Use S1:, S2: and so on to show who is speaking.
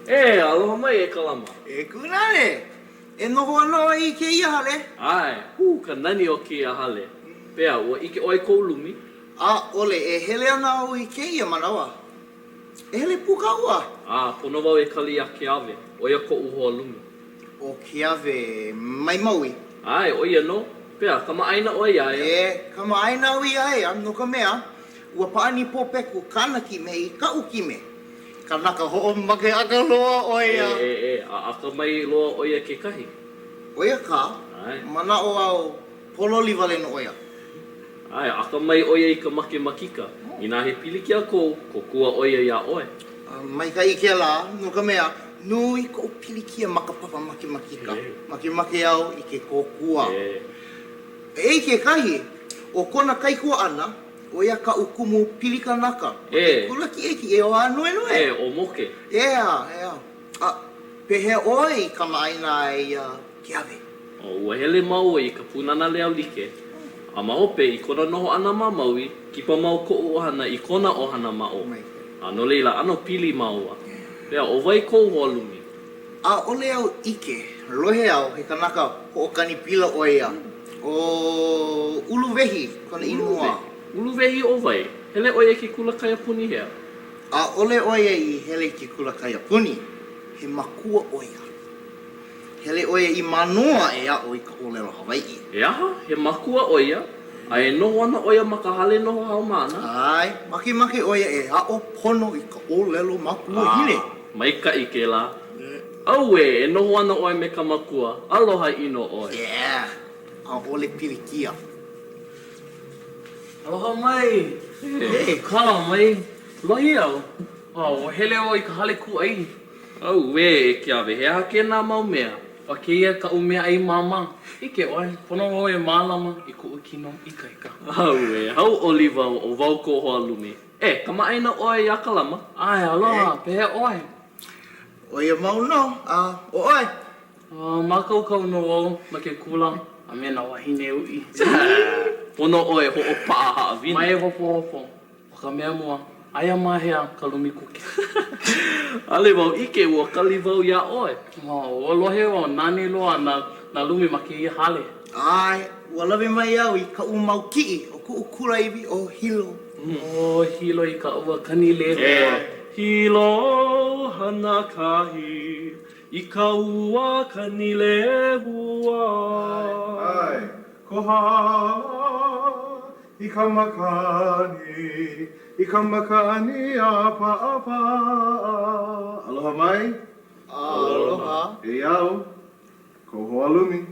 S1: E, aloha mai e Kalama.
S2: E Kūnane, e noho ana ʻoe i kēia hale?
S1: ʻAe, hū ka nani o kēia hale. Pehea, ua ʻike ʻoe i kou lumi?
S2: ʻAʻole, e hele ana au i kēia manawa. E hele pū kāua.
S1: A, pono wau e kali iā Keawe, ʻo ia koʻu hoa lumi.
S2: ʻO Keawe mai Maui.
S1: ʻAe, ʻo ia nō. Pehea, kamaʻāina ʻoe iā ia?
S2: E, kamaʻāina au iā ia, no ka mea, ua pāʻani pōpeku kāna kime i kaʻu kime. Kanaka hoʻomakeʻaka loa ʻo ia.
S1: E, e, e, a akamai loa ʻo ia kekahi.
S2: ʻO ia kā, manaʻo au pōloli wale nō ʻo ia.
S1: ʻAe, akamai ʻo ia i ka makemakika. Inā he pilikia kou, kōkua ʻo ia iā ʻoe.
S2: Maikaʻi kēlā, no ka mea, nui koʻu pilikia ma ka papa makemakika. Makemake au i ke kōkua. Eia kekahi, ʻo kona kaikuaʻana, ʻo ia kaʻu kumu pilikanaka ma ke kula kiʻekiʻe o Ānuenue.
S1: E, ʻo Moke.
S2: ʻEā, ʻeā. A, pehea ʻoe i kamaʻāina ai iā Keawe?
S1: O, ua hele māua i ka Pūnana Leo like, a ma hope, i kona noho ʻana ma Maui, kipa mau koʻu ʻohana i kona ʻohana ma ʻō. A no laila, ʻano pili māua. Pehea, ʻo wai kou hoa lumi?
S2: ʻAʻole au ʻike, lohe au he kanaka hoʻokani pila ʻo ia. ʻO Uluwehi kona inoa.
S1: Uluwehi ʻo wai? Hele ʻo ia i ke kula kaiapuni hea?
S2: ʻAʻole ʻo ia i hele i ke kula kaiapuni, he makua ʻo ia. Hele ʻo ia i Mānoa e aʻo i ka ʻōlelo Hawaiʻi.
S1: He aha? He makua ʻo ia, a e noho ana ʻo ia ma ka hale noho haumāna?
S2: ʻAe, makemake ʻo ia e aʻo pono i ka ʻōlelo makuahine.
S1: A, maikaʻi kēlā. Auē, e noho ana ʻoe me ka makua, aloha ʻino ʻoe.
S2: Yeah, ʻaʻole pilikia.
S3: Aloha mai. E kala mai. Lohe au. Ua hele ʻoe i ka hale kūʻai.
S1: Auē, e Keawe, he aha kēnā mau mea?
S3: ʻO kēia kaʻu meaʻai māmā. ʻIke ʻoe, pono wau e mālama i kuʻu kino ikaika.
S1: Auē, hauʻoli wau, ʻo wau kou hoa lumi. E, kamaʻāina ʻoe iā Kalama?
S3: ʻAe, aloha, pehea ʻoe?
S2: ʻO ia mau nō, a ʻo ʻoe?
S3: Mākaukau nō wau no ke kula a me nā wāhine uʻi.
S1: Pono ʻoe e hoʻopaʻa haʻawina.
S3: Mai hopohopo. ʻO ka mea mua, aia ma hea ka lumi kuke?
S1: ʻAʻole wau ʻike, ua kali wau iā ʻoe.
S3: Ua lohe wau, nani loa nā nā lumi ma kēia hale.
S2: ʻAe, ua lawe mai au i kaʻu mau kiʻi o kuʻu kulāiwi ʻo Hilo.
S3: ʻO Hilo i ka ua Kanilehua.
S1: Hilo Hanakahi i ka ua Kanilehua.
S4: ʻAe, Kohala I ka makani, i ka makani a Paʻapaʻa. Aloha mai.
S2: Aloha.
S4: Eia au, kou hoa lumi.